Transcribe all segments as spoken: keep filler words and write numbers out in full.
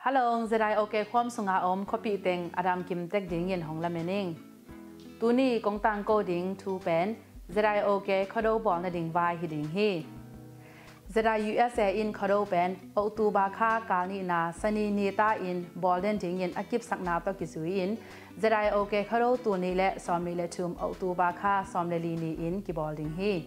Halong, ZIOK khuam sunga om khuapih teng a dam kim tek dingin hong lamen ing. Tuni kong tangko ding thu pen ZIOK Khuado bawl nading vai hi ding hi. ZIUSA in Khuado pen October kha kal nihna Sani ni ta in bawl den dingin a kipsakna tawh kizui in, ZIOK Khuado tul nih le sawmnih le thum October kha sawm le li ni in kibawl ding hi.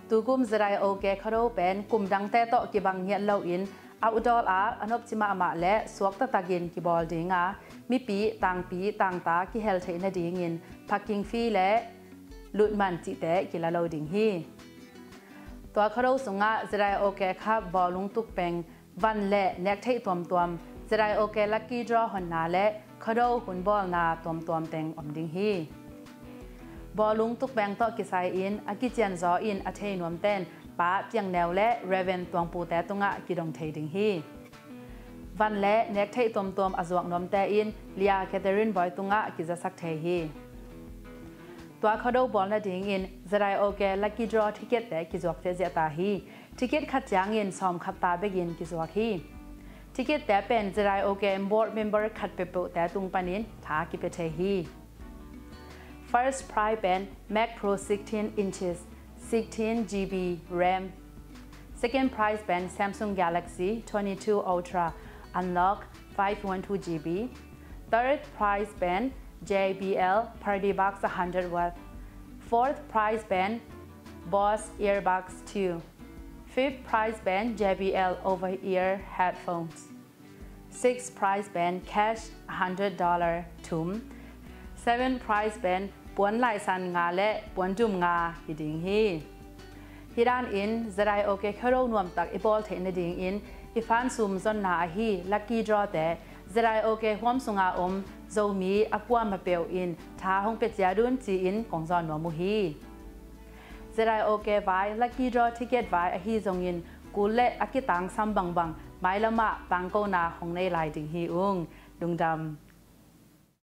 Tukum ZIOK Khuado pen kum dangte tawh kibang ngiat loin outdoor ah a nopci mahmah le suak taktakin kibawl ding a, mipi, tangpi, tangta kihel theih nadingin parking fee le lutman cihte kila lo ding hi. Tua Khuado sungah ZIOK Cup bawlung tukpeng, van le nek theih tuamtuam, ZIOK Lucky Draw honna le Khuado hun bawlna tuamtuam teng om ding hi. Bawlung tukpeng tawh kisai in a kicianzaw in a thei nuamten Pa Piangneu le Reverend Tuangpute tungah kidong thei ding hi. Van le nek theih tuamtuam a zuak nuamte in Lia Catherine Bawi tungah kizasak thei hi. Tua Khuado bawl nadingin ZIOK Lucky Draw ticket-te kizuak ziahziah ta hi. Ticket khat ciangin sawm khat ta bekin kizuak hi. Ticket-te pen ZIOK board member khat peuhpeuhte tung panin thla kipia thei hi. First prize pen Mac Pro sixteen inches, sixteen GB RAM. Second prize pen Samsung Galaxy twenty-two Ultra, unlock five one two GB. Third prize pen JBL Party Box a hundred watt. Fourth prize pen Bose Earbuds two. Fifth prize pen JBL over-ear headphones. Sixth prize pen cash a hundred dollar thum. Seventh prize pen puan laisan nga le puan dum nga hi ding hi. Hih danin ZIOK Khuado nuamtak i bawl theih nadingin i fan sum zonna ahi Lucky Draw-te ZIOK khuam sunga om Zomi a kuamah peuh in tha hong pia ciat un ci-in kong zawn nuam uh hi. ZIOK vai Lucky Draw ticket vai ahi zongin kul le a kitangsam bangbang mailamah tangkona hong nei lai ding hi ung. Lungdam.